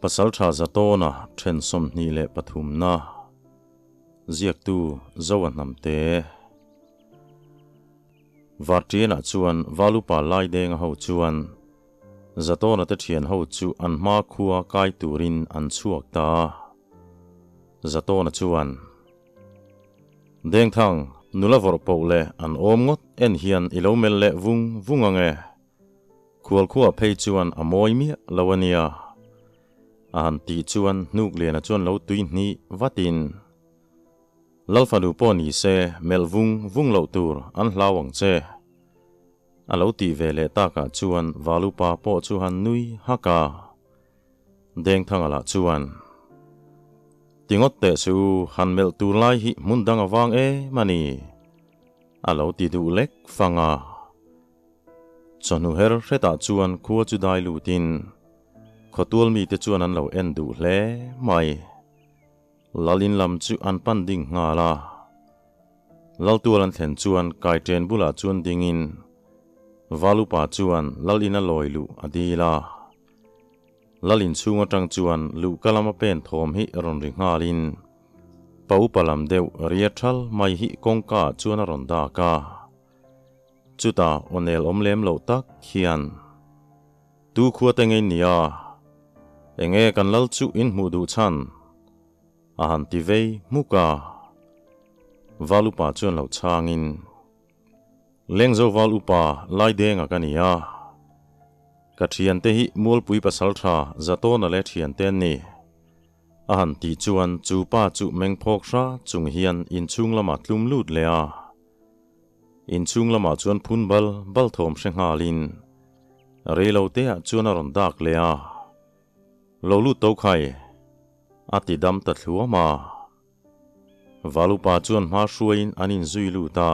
Pasaltha Zatawna then 23 na ziaktu Zoa Hnamte. Vartianah chuan Valupa Laidenga ho chuan Zatawna te thian ho chu an hma khua kai turin an chhuak ta a. Zatawna chuan, Dengthang, nula vawrh poh leh an awm ngawt en hian i lo mel leh vung vung ang e. Khualkhua phei chuan a mawi miah lo a nia. A han tih chuan Hnukliana chuan lo tui hnih vatin, Lalfanu pawh ni se melh vung vung loh tur an hlau ang che. A lo tih ve leh takah chuan Valupa pawh chu han nui hak a. Dengthanga lah chuan, Ti ngawt teh su, han melh tur lai hi hmun dang a vang em a ni. A lo ti duh lek fang a. Chawhnu her hretah chuan khua chu dai lutin khawtual mite chuan an lo en duh hle mai. Lalin lam chu an pan ding nghal a. Laltual an thlen chuan kaiṭen bulah chuan dingin Valupa chuan Lalin a lawi luh a dil a. Lalin chhung atang chuan luhka lama pen thawm hi rawn ri nghalin pa upa lam deuh ria thal mai hi kawngka ah chuan a rawn dak a. Chutah aw nel awm lem loh tak hian, Tu khua te ngei nia, enge kan lal chu in hmuh duh chhan? a han ti vei hmuk a. Val upa chuan lo chhangin, Lengzo val upa Laidenga ka ni a, ka thiante hi Mualpui pasaltha Zatawna leh thiante an ni. A han tih chuan chu pa chu mengphawk hra chung hian inchhung lamah tlum lut leh a. Inchhung lamah chuan phun bal bal thawm hre nghalin reilo te ah chuan a rawn dak leh a, Lo lut to khai, a ti dam ta thluam a. Val upa chuan hma hruaiin an inzui lut a,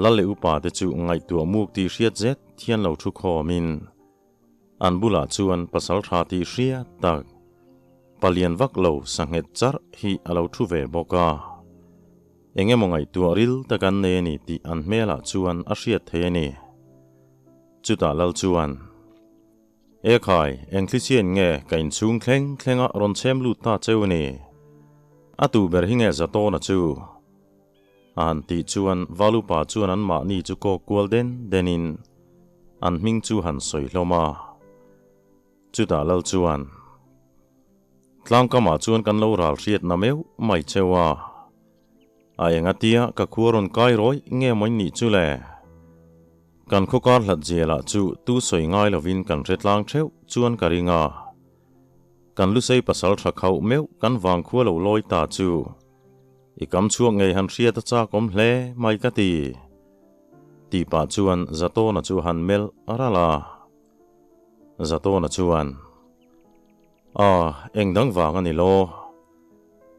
Lal leh upa te chu ngaihtuah muk tih hriat zet hian lo thu khawmin an bulah chuan pasal tha tih hriat tak palian vak lo sanghet charh hi a lo thu ve bawk a. Eng emaw ngaihtuah ril tak an nei a ni tih an hmelah chuan a hriat thei a ni. Chutah lal chuan, E khai, eng thlichhian nge ka inchhung thleng thlenga rawn chhem lut ta cheu ni? A tu ber hi nge Zatawna chu? A han tih chuan Valupa chuan an mahni chu kawk kual den denin an hming chu han sawi hlawm a. Chutah lal chuan, Tlangkamah chuan kan lo ral hriat na meuh mai cheu a, a eng atia ka khua rawn kai rawih nge maw in nih chu le? Kan khawkar hlat zielah chu tu sawi ngai lovin kan hre tlang theuh chuan ka ring a, kan lusei pasal tha khauh meuh kan vang khua lo lawi ta chu i kam chhuak ngei han hriat a chak awm hle mai ka ti. Tih pah chuan Zatawna chu han melh ral a. Zatawna chuan, A, eng dang vang a ni law.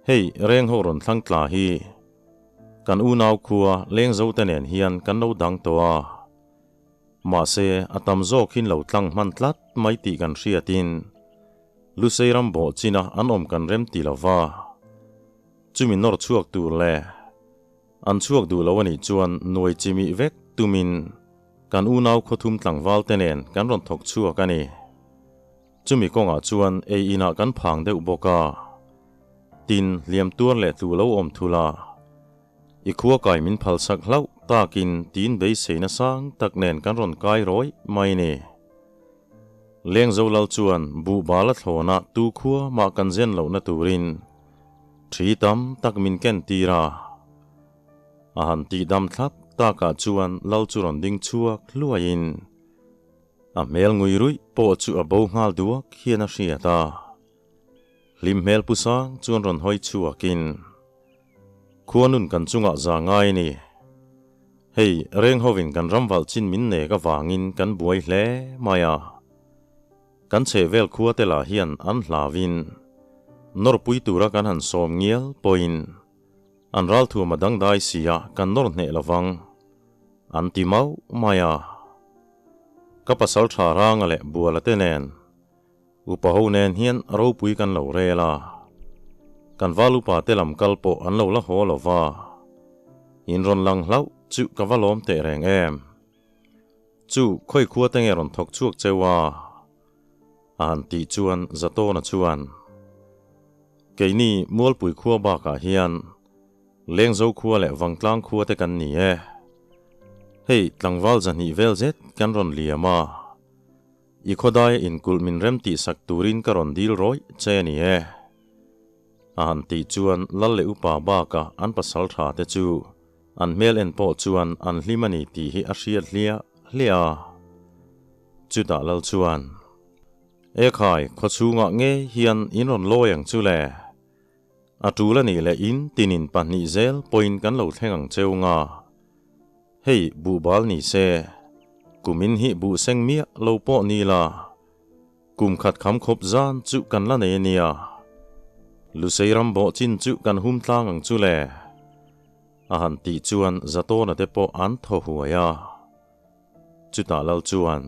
Hei, reng ho rawn thlang tla hi kan unau khua lengzo te nen hian kan lo dang tawh a. Mahse, a tam zawk hin lo tlang hman tlat mai tih kan hriatin Lusei ram bawh china an awm kan rem ti lo va. Chumi nawr chhuak tur leh An chhuak duh lo a nih chuan nuai chimih vek tumin kan unau khawthum tlangval te nen kan rawn thawk chhuak a ni. Chumi kawngah chuan ei inah kan phang deuh bawk a. Tin, hliam tuar leh tlu lo awm thul a. I khua kai min phalsak hlauh takin tiin beiseina sang tak nen kan rawn kai rawih mai ni. Lengzo lal chuan buhbal a thlawnah tu khua mah kan zen lohna turin Thi tam tak min ken tir a. A han tih dam thlap takah chuan lal chu rawn ding chhuak hluaiin a hmel ngui ruih pawh chu a bo nghal duak hian a hriat a. Hlim hmel pu sang chuan rawn hawi chhuakin, Khuanun kan chungah za ngai a ni. Hei, reng hovin kan ram valh chin min nek avangin kan buai hle mai a. Kan chhehvel khua te lah hian an hlauin nawrpui tura kan han sawm ngial pawhin an ralthuam a dangdai sia kan nawr hneh lovang an ti mauh mai a. Ka pasal tha ranga leh buala te nen upa ho nen hian ropui kan lo rel a, kan val upa te lam kal pawh an lo la haw lova, in rawn lang hlauh chu ka va lawm teh reng em. Chu, khawi khua te nge rawn thawk chhuak cheu a? A han tih chuan Zatawna chuan, Keini Mualpui khua bakah hian Lengzo khua leh Vangtlang khua te kan ni e. Hei tlangval 200 vel zet kan rawn liam a. I khawdaia inkulh min rem tih sak turin ka rawn dil rawih che a ni e. A han tih chuan Lal leh Upa baka an pasal tha te chu an hmel en pawh chuan an hlim a ni tih hi a hriat hliah hliah a. Chutah Lal chuan, E khai, khawchhungah ngei hian in rawn lawi ang chu le. A tul a nih leh in tinin pahnih zel pawhin kan lo thleng ang cheu nga. Hei buhbal ni se, kumin hi buh seng miah lo pawh ni la, kum khat kham khawp zan chu kan la nei a nia. Lusei ram bawh chin chu kan hum tlang ang chu le. A han tih chuan Zatawna te pawh an thaw huai a. Chutah Lal chuan,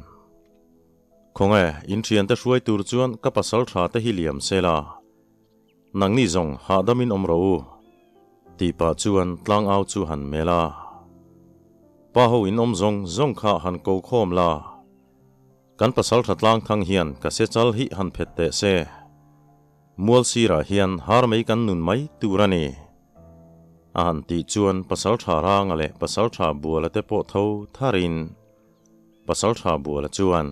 Khawnge, in thiante hruai tur chuan ka pasal tha te hi liam se la. Nangni zawng hahdamin awm rawh u, tih pah chuan tlangau chu han melh a. Pa ho in awm zawng zawng kha han ko khawm la, kan pasaltha tlang thang hian ka se chal hi han phet teh se. Mual sirah hian har mai kan nun mai tur a ni. A han tih chuan pasaltha Ranga leh pasaltha Buala te pawh tho tharin pasaltha Buala chuan,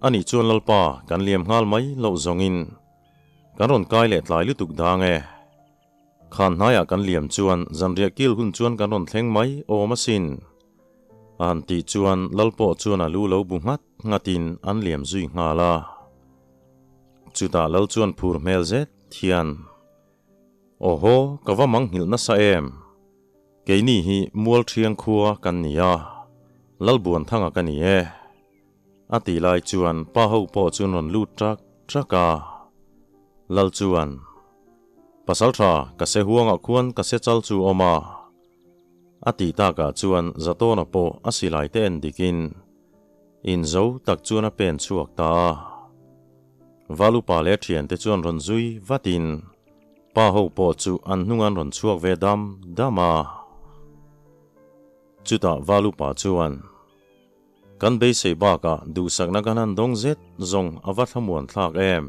Anih chuan Lalpa kan liam nghal mai loh zawngin, Kan rawn kai leh tlai lutuk dang e. Khan hnaiah kan liam chuan zanriah kil hun chuan kan rawn thleng mai awm asin. A han tih chuan Lal pawh chuan a lu lo bu nghat nghatin an liam zui nghal a. Chutah Lal chuan phur hmel zet hian, Awhaw, ka va mangnghilh nasa em? Keini hi Mualṭhiang khua kan ni a, Lalbuanthanga ka ni e. A tih lai chuan pa ho pawh chu an rawn lut ṭak ṭak a. Lal chuan, Pasalṭha, ka se huangah khuan ka se chal chu awm a. A tih takah chuan Zatawna pawh a silai te en dikin inzo tak chuan a pen chhuak ta a. Valupa leh a ṭhiante chuan rawn zui vatin pa ho pawh chu an hnung an rawn chhuak ve dam dam a. Chutah Valupa chuan. Kan beisei bakah duhsakna kan han dawng zet zawng a va thlamuan thlak em?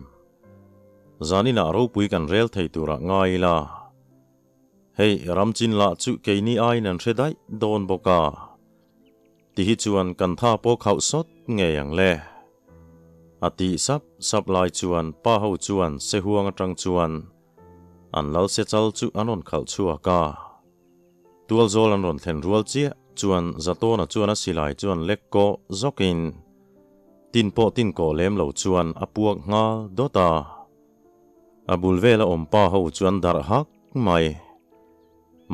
Zaninah ropui kan rel thei turah ngai ila. Hei, ramchin lah chu keini aiin an hre daih dawn bawk a. Tihi chuan kan tha pawh khauh sawt ngei ang le. A tih sap sap lai chuan pa ho chuan sehuang atang chuan an lal sechal chu an rawn khalh chhuak a. Tualzawl an rawn thlen rual chiah chuan Zatawna chuan a silai chuan lek kawh zawkin tin pawh tin kawh lem lo chuan a puak nghal dawt a. A bul vela awm pa ho chu an darh hak mai.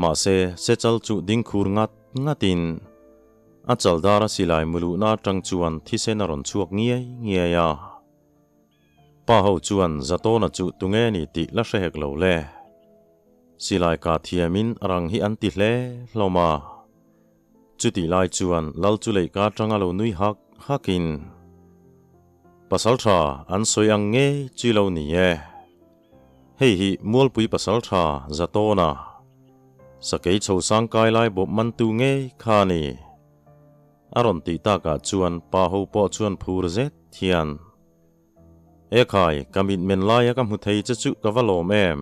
Mahse, Sechal chu ding khur ngat ngatin a chaldar a silai muluhna atang chuan thisen a rawn chhuak ngiai ngiai a. Pa ho chuan Zatawna chu tunge ni tih la hre hek lo le. Silai ka thiamin rang hi an ti hle hlawm a. Chutih lai chuan Lal chu leihka atanga lo nui hak hakin, Pasaltha an sawi ang ngei chi lo ni e. Hei hi Mualpui pasaltha Zatawna, sakei chho sangkai lai bawp mantu ngei kha a ni. A rawn tih takah chuan pa ho pawh chuan phur zet hian, E khai, ka mitmen laia ka hmu thei che chu ka va lawm em?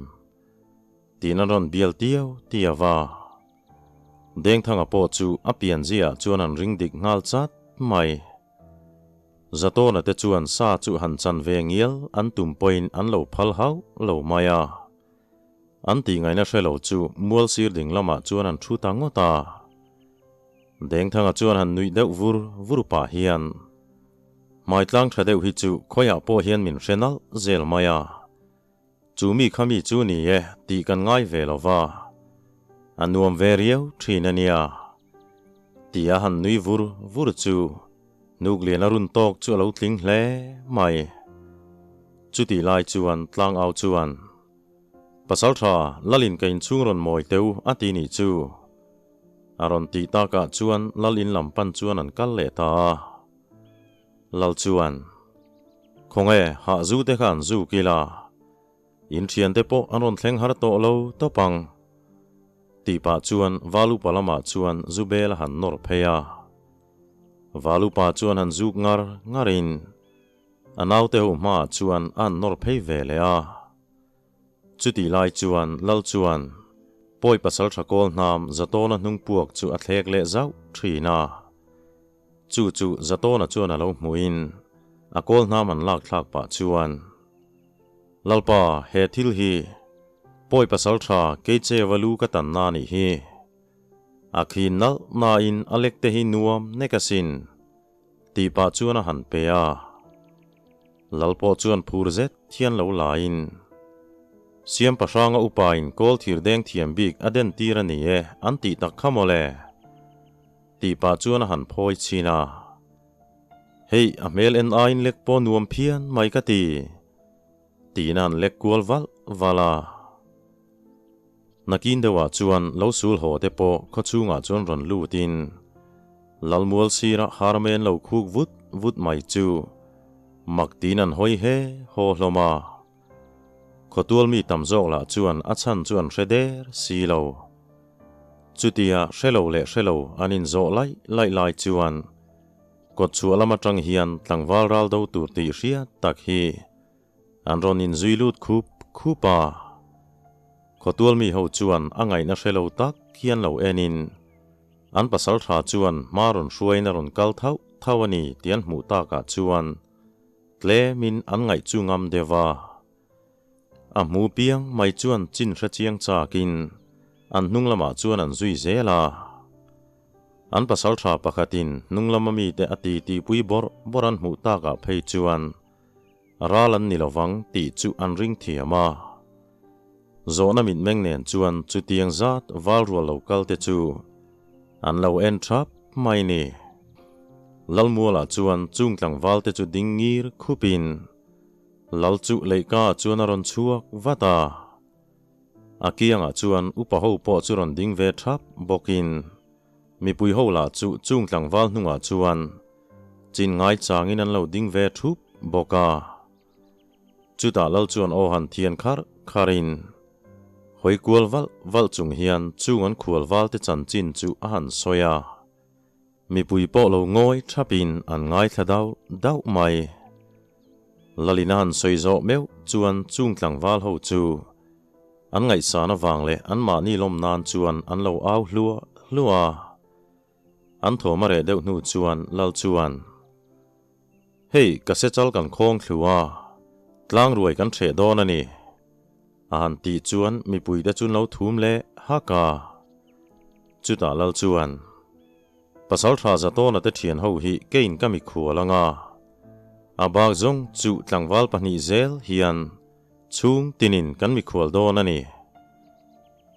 Tiin an rawn bial tiau tiau a. Dengthanga pawh chu a pianziaah chuan an ring dik nghal chat mai. Zatawna te chuan sa chu han chan ve ngial an tum pawhin an lo phal hauh lo mai a. An tih ngaihna hre lo chu mual sir ding lamah chuan an thu ta ngawt a. Dengthanga chuan han nuih deuh vur vur pah hian, Hmaitlang tha deuh hi chu khawiah pawh hian min hre nalh zel mai a. Chu mi kha mi chu ni e tih kan ngai ve lo va, a nuam ve riau thin a nia. Tia han nui vur vur chu Nuklian a run tawk chu a lo tling hle mai. Chutih lai chuan tlangau chuan, Pasaltha, Lalin ka inchhung rawn mawi teu a ti nih chu. A rawn tih takah chuan Lal in lam pan chuan an kal leh ta a. Lal chuan, Khawnge, hah zu te kha an zuk ila, in thiante pawh an rawn thleng har tawh lo tawp ang. Tih pah chuan Valupa lamah chuan zu bel a han nawr phei a. Valupa chuan han zuk ngar ngarin. A naute ho hmaah chuan a han nawr phei ve leh a. Chutih lai chuan Lal chuan Pawi pasaltha kawl hnam Zatawna hnung puak chu a thlek leh zauh thin a. Chu chu Zatawna chuan a lo hmuhin a kawl hnam an lak thlak pah chuan, Lalpa, he thil hi Pawi pasaltha Keicheva lu ka tanna a nih hi. A khin nalh nain a lek te hi nuam nek asin. Tih pah chuan a han pe a. Lal pawh chuan phur zet hian lo laiin, Siam pahranga upain kawl thir deng thiam bik a den tir a ni e an tih tak kha mawle. Tih pah chuan a han phawi chhin a. Hei a hmel en aiin lek pawh nuam phian mai ka ti. Tiin a han lek kual valh valh a. Nakin deuhah chuan lo sul haw te pawh khawchhungah chuan rawn lutin Lalmual sira harmen lo khuk vut vut mai chu mak tiin an hawi he haw hlawm a. Khawtual mi tam zawk lah chuan a chhan chu an hre der si lo. Chutia hre lo leh hre lo an inzawh laih laih lai chuan kawtchhuah lam atang hian tlangval ral do tur tih hriat tak hi An rawn inzui lut khup khup a. Khawtual mi ho chuan a ngaihna hre lo tak hian lo enin an pasal tha chuan hma rawn hruaiin a rawn kal thauh thauh a ni tih an hmuh takah chuan tlemin an ngaih chu ngam deuh a. A hmu piang mai chuan chin hre chiang chakin an hnung lamah chuan an zui zel a. An pasal tha pakhatin hnung lama mite a ti tihpui bawrh bawrh an hmuh takah phei chuan Ral an ni lovang tih chu an ring thiam a. Zawhna mitmeng nen chuan chutiang zat val rual lo kal te chu an lo en thap mai ni. Lalmualah chuan chung tlangval te chu ding ngir khupin Lal chu leihka ah chuan a rawn chhuak vat a. A kiangah chuan upa ho pawh chu rawn ding ve thap bawkin mipui ho lah chu chung tlangval hnungah chuan Chin ngai changin an lo ding ve thup bawk a. Chutah lal chuan aw han thian kharh kharhin hawi kual valh valh chung hian chung an khual valte chanchin chu a han sawi a. Mipui pawh lo ngawi thapin an ngaithla dauh dauh mai. Lalin a han sawi zawh meuh chuan chung tlangval ho chu an ngaihsan avang leh anmahni lawm nan chuan an lo au hluah hluah a. An thawm a reh deuh hnu chuan Lal chuan, Hei, ka se chal kan khawng thlu a, tlang ruai kan hreh dawn a ni. A han tih chuan mipuite chu lo thum leh hak a. Chutah Lal chuan, Pasal tha Zatawna te thian ho hi keiin ka mikhual ang a, a bak zawng chu tlangval pahnih zel hian chhung tinin kan mikhual dawn a ni.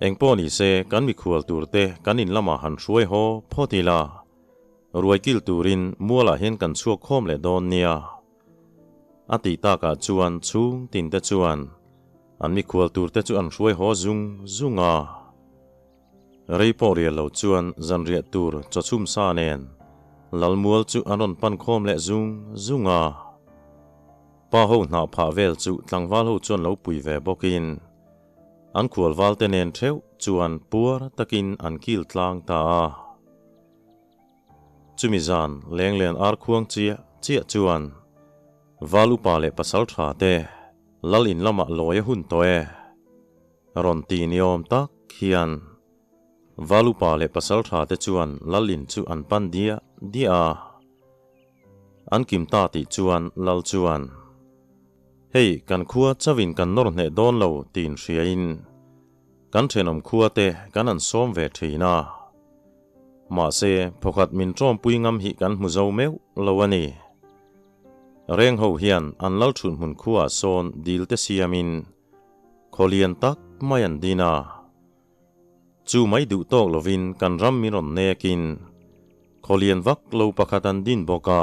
Engpawh ni se, kan mikhual turte kan in lamah han hruai haw phawt ila, ruai kil turin mualah hian kan chhuak khawm leh dawn nia. A tih takah chuan chhung tinte chuan an mikhual turte chu an hruai haw zung zung a. Rei pawh rial lo chuan zanriah tur chawchhum sa nen Lalmual chu an rawn pan khawm leh zung zung a. Pa ho hnah phah vel chu tlangval ho chuan lo pui ve bawkin, An khualvalte nen theuh chuan puar takin an kil tlang ta a. Chumi zan lenglen ar khuang chiah chiah chuan Val upa leh pasal tha te Lal in lamah lawi a hun tawh e. Rawn ti ni awm tak hian Val upa leh pasal tha te chuan Lal in chu an pan diah diah a. An kim ta tih chuan Lal chuan, Hei, kan khua chauhin kan nawr hneh dawn lo tiin hriain kan thenawm khua te kan han sawm ve thin a. Mahse, phawkhat min tawmpui ngam hi kan hmu zo meuh lo a ni. Reng ho hian an Lal thunhmun khuaah sawn dil te siamin khaw lian tak mai an din a. Chu mai duh tawk lovin kan ram min rawn nekin khawlian vak lo pakhat an din bawk a.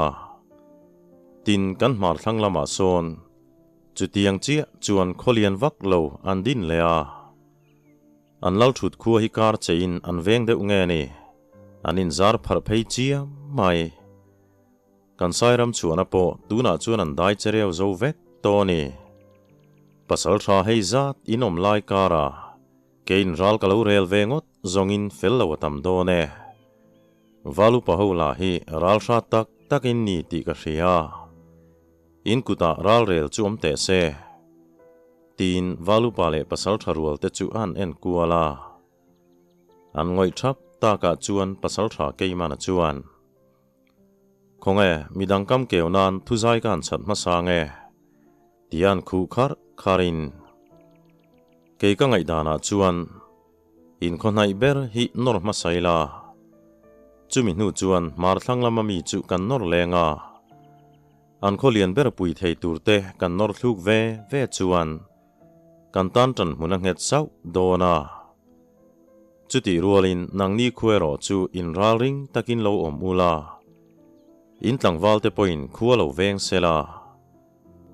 Tin, kan hmar thlang lamah sawn chutiang chiah chuan khawlian vak lo an din leh a. An lal thut khua hi kar cheiin an veng deuh nge ni, an inzar pharh phei chiam mai. Kan Sairam chhuahna pawh tunah chuan an dai che reu zo vek tawh a ni. Pasal tha hei zat in awm lai kara keiin ral ka lo rel ve ngawt zawngin fel lo a tam dawn e. Valupa ho lah hi ral hrat tak takin ni tih ka hria. In kutah ralrel chu awm teh se. Tiin Valupa leh pasaltha rual te chu a han en kual a. An ngawih thap takah chuan pasaltha Keimana chuan, Khawnge, midang kam keu nan thuzai ka han chhat hmasa nge? Tia an khuh kharh kharhin, Kei ka ngaihdanah chuan inkhawhnaih ber hi nawr hmasa ila. Chumi hnu chuan hmar thlang lama mi chu kan nawr leng a. An khaw lian ber pui thei tur te kan nawr thluk ve ve chuan kan tan tan hmun a nghet sauh dawn a. Chutih rualin nangni khua erawh chu in ral ring takin lo awm ula, in tlangval te pawhin khua lo veng sela.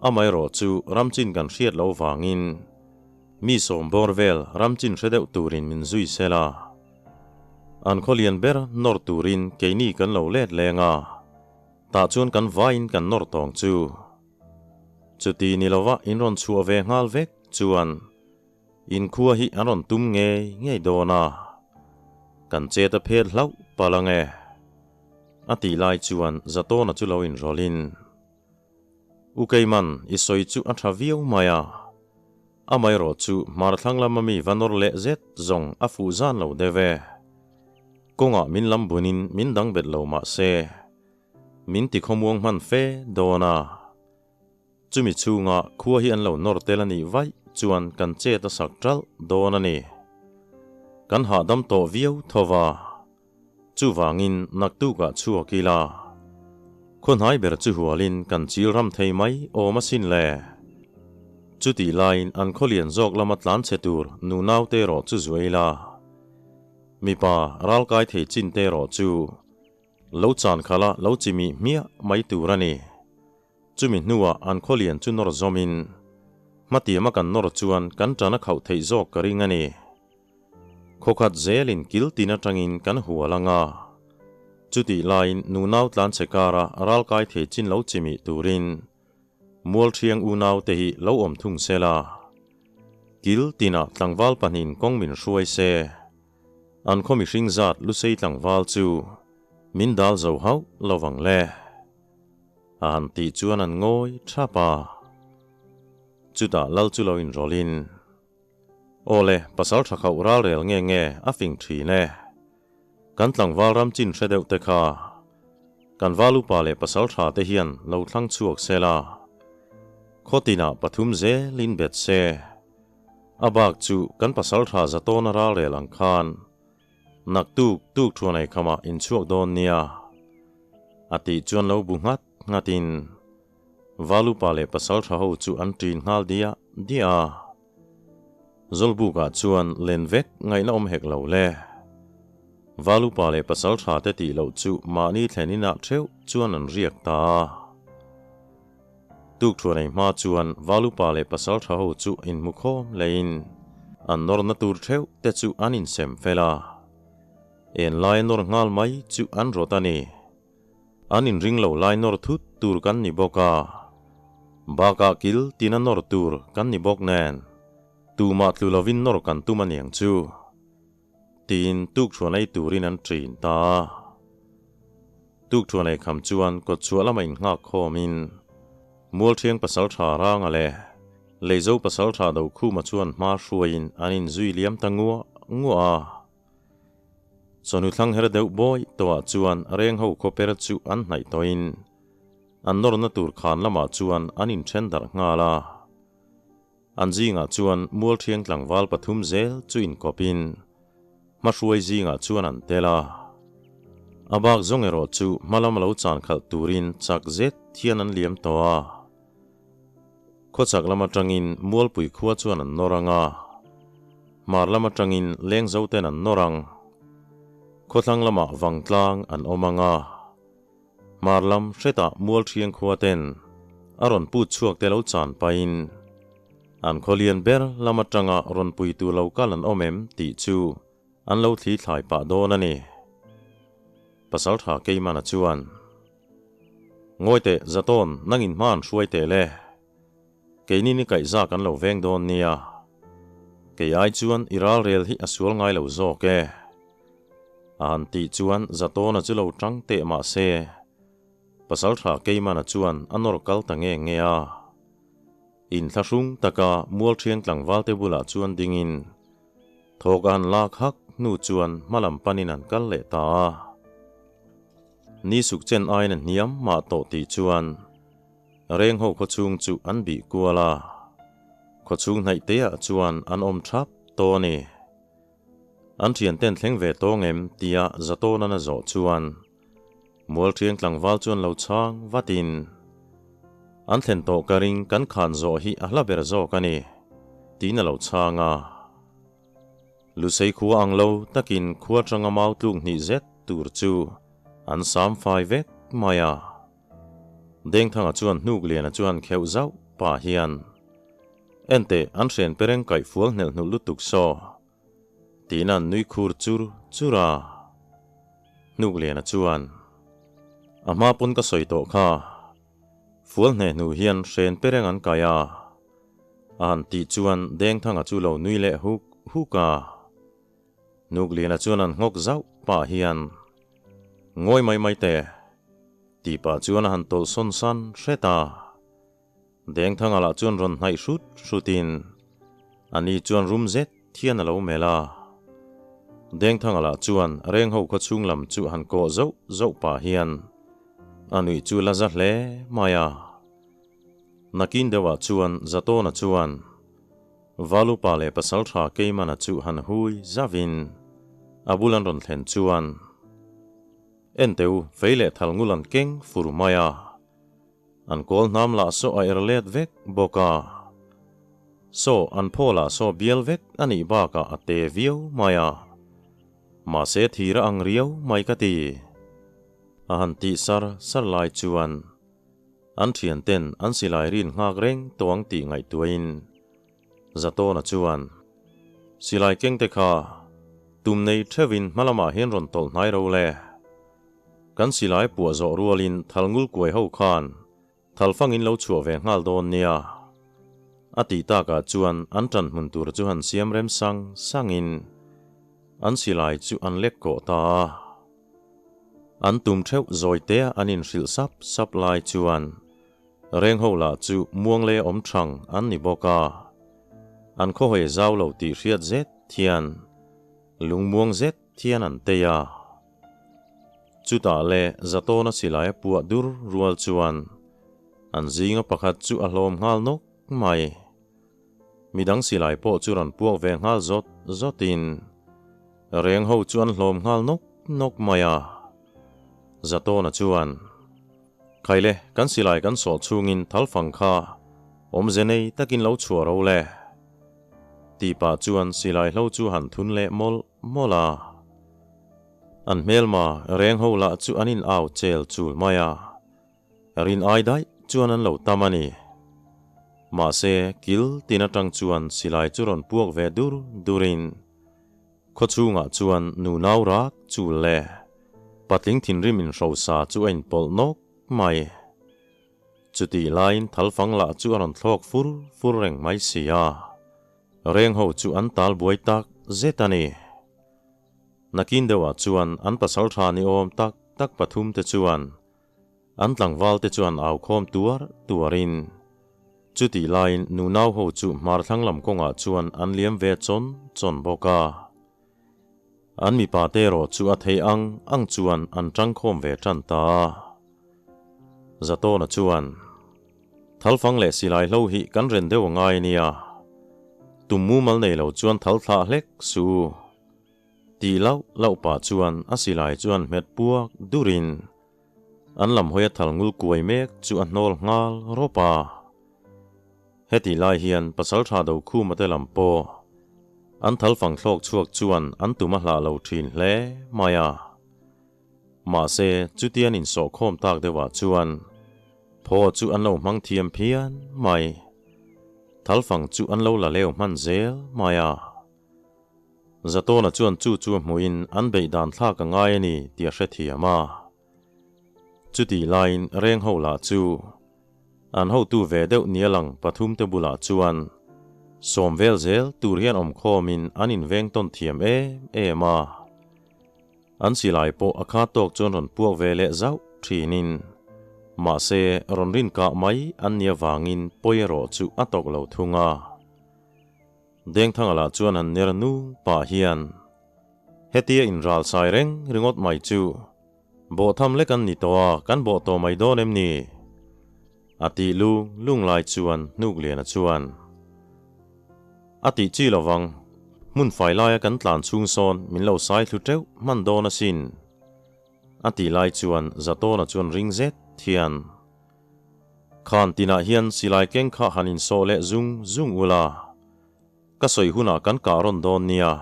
Amaherawh chu ramchin kan hriat loh vangin mi sawm bawr vel ramchin hre deuh turin min zui sela. An khaw lian ber nawr turin keini kan lo let leng a. Tah chuan kan vaiin kan nawr tawng chu. Chuti ni lova in rawn chhuah ve nghal vek chuan in khua hi an rawn tum ngei ngei dawn a, kan chet a phet hlauh palh ang e. A tih lai chuan Zatawna chu lo inrawlhin, U Keiman, i sawi chu a tha viau mai a, amaherawh chu hmar thlang lama mi va nawr leh zet zawng a fuh zan lo deuh e. Kawngah min lam bunin min dang bet lo mah se, min ti khawmuang hman fe dawn a. Chumi chhunga khua hi an lo nawr tel a nih vaih chuan kan chet a sak ṭalh dawn a ni. Kan hahdam tawh viau tho va, chuvangin naktukah chhuak ila, khaw hnai ber chu hualin kan chil ram thei mai awm asin le. Chutih laiin an khaw lian zawk lama tlan chhe tur nunaute erawh chu zuai ila, mipa ralkai thei chin te erawh chu lo chan khala lo chimih hmiah mai tur a ni. Chumi hnuah an khaw lian chu nawr zawmin, hmatiama kan nawr chuan kan tan a khauh theih zawk ka ring a ni. Khawkhat zelin kil tin atangin kan hual ang a. Chutih laiin nunau tlanchhe kara ralkai thei chin lo chimih turin Mualṭhiang unau te hi lo awm thung se la. Kil tinah tlangval pahnihin kawng min hruai se. An khaw mihring zat lusei tlangval chu min dal zo hauh lo vang le. A han tih chuan an ngawi thap a. Chutah lal chu lo inrawlhin, Aw le, pasal tha khauh ral rel nge nge a fing thin e. Kan tlangval ram chin hre deuh te kha kan val upa leh pasal tha te hian lo thlang chhuak se la, khaw tinah pathum zelin bet se. A bak chu kan pasal tha zatawna ral rel ang khan Naktuk tuk thuan ei khamah in chhuak dawn nia. A tih chuan lo bu nghat nghatin Valupa leh pasaltha ho chu an ṭin nghal diah diah a. Zawlbukah chuan len vek ngaihna awm hek lo le. Valupa leh pasaltha te tih loh chu mahni thlen inah theuh chuan an riak ta a. Tuk thuan ei hma chuan Valupa leh pasaltha ho chu inhmu khawm leiin an nawrna tur theuh te chu an insem fel a. En lai nawr nghal mai chu an rawt a ni. An inring lo lai nawr thut tur kan ni bawk a, bakah kil tina nawr tur kan ni bawk nen tumah tlu lovin nawr kan tum a niang chu tiin tukṭhuan ei turin an ṭin ta a. Tukṭhuan ei kham chuan kawtchhuah lama innghak khawmin Mualṭhiang pasalṭha Ranga leh Leizo pasalṭha Dokhuma chuan hma hruaiin an inzui liam ta nguah nguah a. Chawhnu thlang her deuh bawi tawhah chuan reng ho khawper chu an hnaih tawhin an nawrna tur khan lamah chuan an inthen darh nghal a. An zingah chuan Mualṭhiang tlangval pathum zel chu inkawpin hmahruai zingah chuan an tel a. A bak zawng erawh chu hmalam lo chan khalh turin chak zet hian an liam tawh a. Khawchhak lam atangin Mualpui khua chuan an nawr ang a, hmar lam atangin Lengzo ten an nawr ang. Khawthlang lamah Vangtlang an awm ang a, hmar lam hretah Mualṭhiang khua ten a rawn put chhuak te lo chan pahin an khaw lian ber lam atanga rawn puitu lo kal an awm em tih chu an lo thli thlai pah dawn a ni. Pasalṭha Keimana chuan. Ngawi teh, Zatawn, nangin hma an hruai teh le. Keini ni kaihza kan lo veng dawn nia. Kei ai chuan i ral rel hi a sual ngai lo zawk e. A han tih chuan Zatawna chu lo tang teh mah se. Pasalṭha Keimana chuan a nawr kal ta nge nge a. Inthlahrung taka Mualṭhiang tlangvalte bulah chuan dingin thawk a han lak hak hnu chuan hmalam panin an kal leh ta a. Ni suk chen aiin a hniam mah tawh tih chuan Rengho khawchhung chu an bih kual a, khawchhung hnaih teah chuan an awm thap tawh a ni. An thianten thleng ve tawng em tia Zatawnan a zawh chuan Mualṭhiang tlangval chuan lo chhang vatin, An thlen tawh ka ring kan khan zawh hi a hla ber zawk a ni, tiin a lo chhang a. Lusei khua ang lo takin khua tanga mau tluk hnih zet tur chu an sam fai vek mai a. Dengthanga chuan Hnukliana chuan kheuh zauh pah hian, Enteh, an hren pereng kaih fual hnelh hnulh lutuk saw, tiin an nui khur chur chur a. Hnukliana chuan, A hma pawn ka sawi tawh kha, fual hneh hnu hian hren pereng an kai a, a han tih chuan Dengthanga chu lo nui leh huk huk a. Hnukliana chuan an nghawk zauh pah hian, Ngawi mai mai teh, tih pah chuan a han tawlh sawn san hret a. Dengthanga lah chuan rawn hnaih hrut hrutin a ni chuan rum zet thian a lo melh a. Dengthanga lah chuan Rengho khaw chhung lam chu han kawh zauh zauh pah hian a nuih chu la za hle mai a. Nakin deuhah chuan Zatawna chuan Valupa leh Pasaltha Keimana chu han hui zauhin a bul an rawn thlen chuan Enteu fei leh thal ngul an keng fur mai a. An kawl hnam lah saw a er let vek bawk a. Saw an phaw lah saw bial vek a nih bakah a te viau mai a. Mahse thir a ang riau mai ka ti. A han tih sar sar lai chuan an thianten an silai rin nghak reng tawh ang tih ngaihtuahin Zatawna chuan silai keng te kha tum nei theuhin hma lamah hian rawn tawlh hnai ro le. Kan silai puah zawh rualin thalngul kuai ho khan thalfangin lo chhuah ve nghal dawn nia. A tih takah chuan an ṭan hmun tur chu han siam rem sang sangin an silai chu an lek kawh ta a. An tum theuh zawi tea an inhrilh sap sap lai chuan reng ho lah chu muang leh awm thang an ni bawk a. An khawhawi zau lo tih hriat zet hian lungmuang zet hian an tei a. Chutah leh Zatawna silai a puah dur rual chuan an zinga pakhat chu a hlawm nghal nawk mai. Midang silai pawh chu rawn puak ve nghal zawt zawtin reng ho chu an hlawm nghal nawk nawk mai a. Zatawna chuan, Khaile, kan silai kan sawh chhungin thalfang kha awmze nei takin lo chhuah ro le. Tih pah chuan silai hlo chu han thun leh mawlh mawlh a. An hmelma reng ho lah chu an in au chel chul mai a, rin ai daih chuan an lo tam a ni. Mahse, kil tin atang chuan silai chu rawn puak ve dur durin khawchhungah chuan nu nau rak chul leh patling thinrim inhrosa chu a inpawlh nawk mai. Chutih laiin thalfang lah chu a rawn thlawk fur fur reng mai si a, reng ho chu an tal buai tak zet a ni. Nakin deuhah chuan an pasal tha ni awm tak tak pathum te chuan an tlangval te chuan au khawm tuar tuarin chutih laiin nunau ho chu hmar thlang lam kawngah chuan an liam ve chawn chawn bawk a. An mipa te erawh chu a thei ang ang chuan an tangkhawm ve tan ta a. Zatawna chuan, Thalfang leh silai hlo hi kan ren deuh a ngai nia. Tum mumal nei lo chuan thal thlah hlek suh u. Tih lauh lauh pah chuan a silai chuan hmet puak durin an lam hawi a thal ngul kuai mek chu a hnawl nghal rawp a. Hetih lai hian Pasaltha Dokhuma te lam pawh an thalfang thlawk chhuak chuan an tum a hlah lo thin hle mai a. Mahse, chutian insawhkhawm tak deuhah chuan phaw chu an lo hmang thiam phian mai. Thalfang chu an lo la leu hman zel mai a. Zatawna chuan chu chu a hmuhin an beih dan thlak a ngai a ni tih a hrethiam a. Chutih laiin reng ho lah chu an hotu ve deuh nia lang pathum te bulah chuan sawm vel zel tur hian awmkhawmin an inveng tawn thiam em em a. An silai pawh a kha tawk chuan rawn puak ve leh zauh thinin Mahse, rawn rin kah mai an nih avangin pawi erawh chu a tawk lo thung a. Dengthanga lah chuan han ner nu pah hian, Hetia inral sai reng ringawt mai chu bawh tham lek an ni tawh a, kan bawh tawh mai dawn em ni? A tih lung lung lai chuan Hnukliana chuan, A tih chi lovang, hmun fai laia kan tlan chhung sawn min lo sai thlu teuh hman dawn asin. A tih lai chuan Zatawna chuan ring zet hian, Khan tinah hian silai keng kha han insawh leh zung zung ula, ka sawi hunah kan kah rawn dawn nia.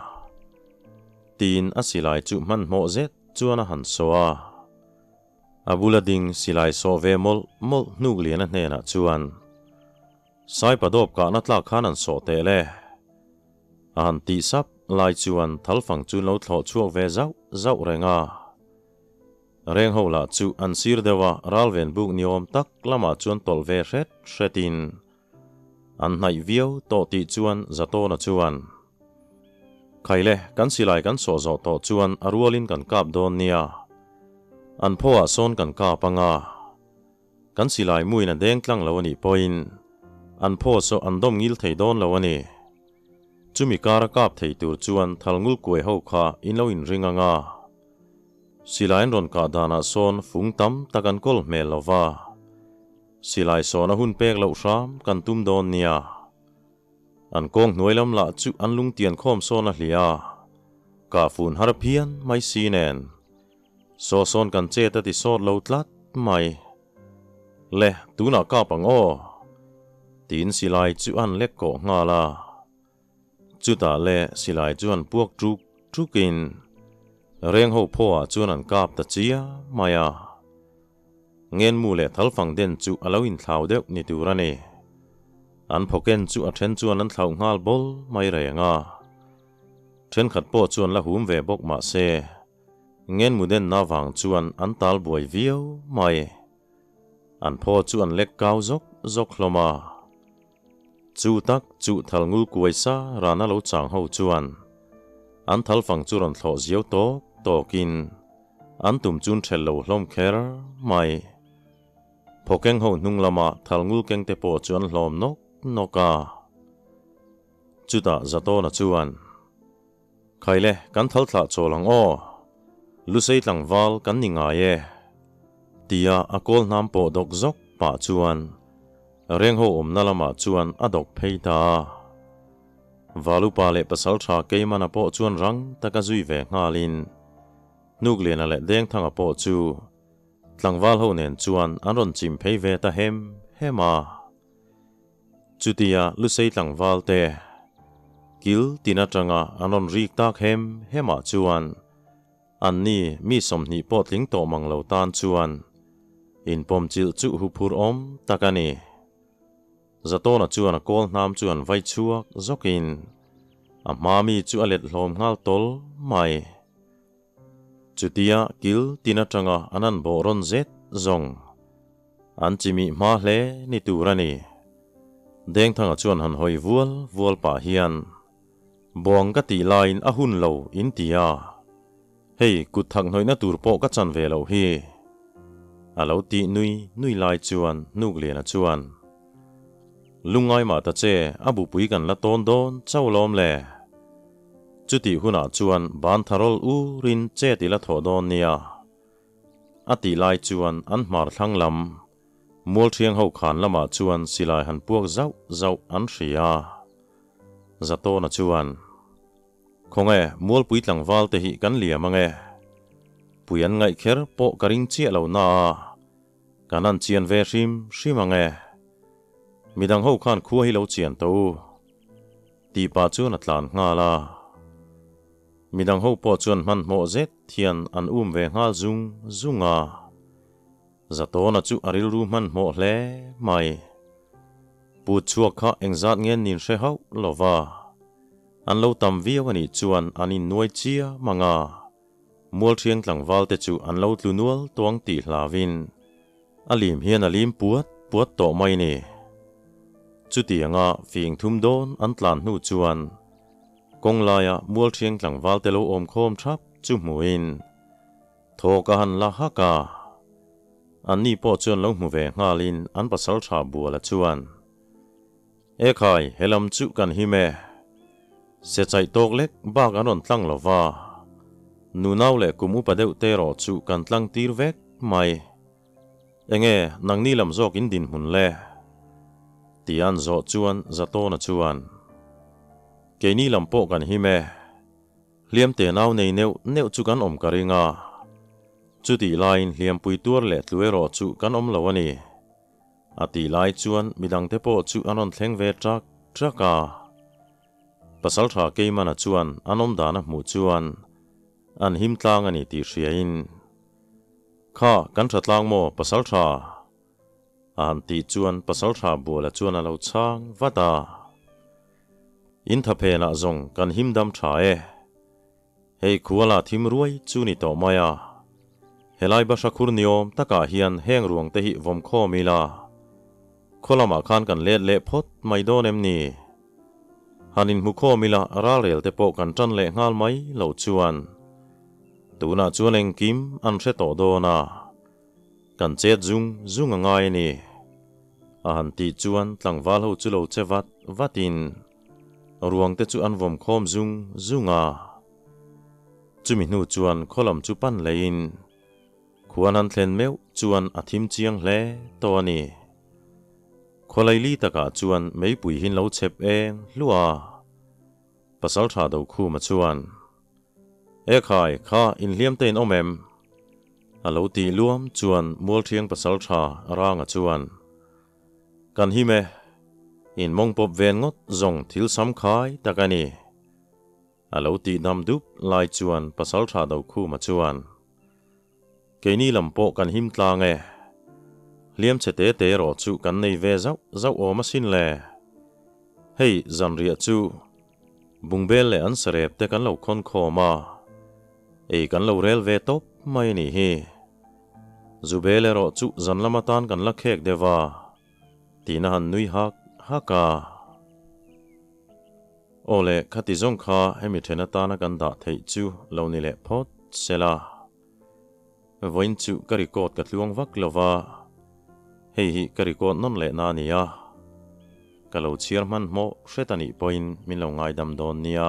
Tiin a silai chu hmanhmawh zet chuan a han sawh a. A bula ding silai sawh ve mawlh mawlh Hnukliana hnenah chuan, Saipa dawp kahna tlak khan an sawh teh le. A han tih sap lai chuan thalfang chu lo thlawh chhuak ve zauh zauh reng a. Reng ho lah chu an sir deuh a, ralven buk ni awm tak lamah chuan tawlh ve hret hretin an hnaih viau tawh tih chuan Zatawna chuan, Khaile, kan silai kan sawh zawh tawh chuan a rualin kan kap dawn nia. An phawah sawn kan kap anga. Kan silai muin a deng tlang lo a nih pawhin an phaw saw an dawm ngil thei dawn lo a ni. Chumi kara kap thei tur chuan thalngul kuai ho kha in lo inring ang a. Silai an rawn kah danah sawn fung tam tak an kawl hmel lo va. Silai sawn a hun pek loh hram kan tum dawn nia. An kawng hnuai lam lah chu an lungtian khawm sawn a hliah a, kah fun har phian mai si nen. Saw sawn kan chet a ti sawt lo tlat mai. Le, tunah kap ang aw. Tiin silai chu an lek kawh nghal a. Chutah le silai chu an puak ṭuk ṭukin reng ho phawah chuan an kap ta chia mai a. Ngenmu leh thalfang den chu a lo inthlau deuh ni tur a ni. An phawken chu a then chuan an thlauh nghal bawl mai reng a. Thenkhat pawh chuan la hum ve bawk mah se. Ngenmu denna vang chuan an tal buai viau mai. An phaw chu an lek kau zawk zawk hlawm a. Chu tak chu thalngul kuai sa rana lo chang ho chuan an thalfang chu rawn thlawh ziau tawk tawkin an tum chun ṭhelh lo hlawm kher mai. Phawkeng ho hnung lama thalngul kengte pawh chu an hlawm nawk nawk a. Chutah Zatawna chuan. Khaile, kan thal thlah chawl ang aw. Lusei tlangval kan ni ngai e. Tia a kawl hnam pawh dawk zawk pah chuan Rengho awmna lamah chuan a dawk phei ta a. Valupa leh Pasaltha Keimana pawh chuan rang taka zui ve nghalin Hnukliana leh Dengthanga pawh chu tlangval ho nen chuan an rawn chim phei ve ta hem hem a. Chutia Lusei tlangval te kil tin atanga an rawn rik tak hem hemah chuan anni mi 20 pawh tling tawh mang lo tan chuan inpawm chilh chu huphur awm tak a ni. Zatawna chuan a kawl hnam chu an vai chhuak zawkin a hma mi chu a let hlawm nghal tawl mai. Chutia kil tin atanga an an bawh rawn zet zawng an chimih hma hle ni tur a ni. Dengthanga chuan han hawi vual vual pah hian, Buang ka tih laiin a hun lo in ti a, hei kut thak hnawihna tur pawh ka chan ve loh hi. A lo tih nui nui lai chuan Hnukliana chuan, Lungngai mah ta che, a bupui kan la tawn dawn chauh lawm le. Chutih hunah chuan ban tharol urin chet i la thawh dawn nia. A tih lai chuan an hmar thlang lam Mualṭhiang ho khan lamah chuan silai han puak zauh zauh an hria. Zatawna chuan, Khawnge, Mualpui tlangval te hi kan liam ange. Pui an ngaih kher pawh ka ring chiah lo na a, kan han chian ve hrim hrim ange. Midang ho khan khua hi lo chian tawh u. Tih pah chuan a tlan nghal a. Midang ho pawh chuan hmanhmawh zet hian an um ve nghal zung zung a. Zatawna chu a rilru hmanhmawh hle mai. Put chhuak kha engzat nge nin hre hauh lo va. An lo tam viau a nih chuan an innuai chiam ang a. Mualṭhiang tlangval te chu an lo tlu nual tuang tih hlauhin a lim hian a lim puat puat tawh mai ni. Chutianga fing thum dawn an tlan hnu chuan kawng laia Mualṭhiang tlangval te lo awm khawm thap chu hmuhin thawk a han la hak a. An ni pawh chuan lo hmu ve nghalin an pasaltha Buala chuan, E khai, he lam chu kan him e. Se chaih tawk lek bak an rawn tlang lo va, nunau leh kum upa deuh te erawh chu kan tlang tir vek mai. Enge nangni lam zawk in dinhmun le? Ti an zawh chuan Zatawna chuan, Keini lam pawh kan him e. Hliam te nau nei neuh neuh chu kan awm ka ring a, chutih laiin hliampui tuar leh tlu erawh chu kan awm lo a ni. A tih lai chuan midangte pawh chu an rawn thleng ve ṭak ṭak a. Pasalṭha Keimana chuan an awm dan a hmuh chuan an him tlang a ni tih hriain, Kha, kan ṭha tlang maw Pasalṭha? A han tih chuan Pasalṭha Buala chuan a lo chhang vat a. In tha phenah zawng kan him dam ṭha e. Hei khuala thim ruai chu ni tawh mai a. Helai bahra khur niawm takah hian heng ruang te hi vawm khawm ila. Khaw lamah khan kan let leh phawt mai dawn em ni? Han inhmu khawm ila ralrel te pawh kan ṭan leh nghal mai loh chuan tunah chuan engkim an hre tawh dawn a. Kan chet zung zung a ngai a ni. A han tih chuan tlangval ho chu lo che vat vatin ruang te chu an vawm khawm zung zung a. Chumi hnu chuan khaw lam chu pan leiin khuan han thlen meuh chuan a thim chiang hle tawh a ni. Khawlaili takah chuan meipui hin lo chep eng hluah a. Pasaltha Dokhuma chuan, E khai, kha inhliam te in awm em? A lo tih luam chuan Mualthiang Pasaltha Ranga chuan, Kan him e, in mawng pawp ven ngawt zawng thil sam khai tak a ni. A lo tih dam dup lai chuan Pasaltha Dokhuma chuan, Keini lam pawh kan him tlang e. Hliam chhe te te erawh chu kan nei ve zauh zauh awm asin le. Hei zanriah chu bungbel leh an sarep te kan lo khawn khawm a, ei kan lo rel ve tawp mai a nih hi. Zubel erawh chu zan lam atan kan la khek deuh a, tiin a han nui hak hak a. Aw le, khati zawng kha hemi then atana kan dah theih chu lo ni leh phawt sela. Vawiin chu ka record ka tluang vak lo va, hei hi ka record nawn leh na a nia. Ka lo chhiar hmanhmawh hret a nih pawhin min lo ngaidam dawn nia.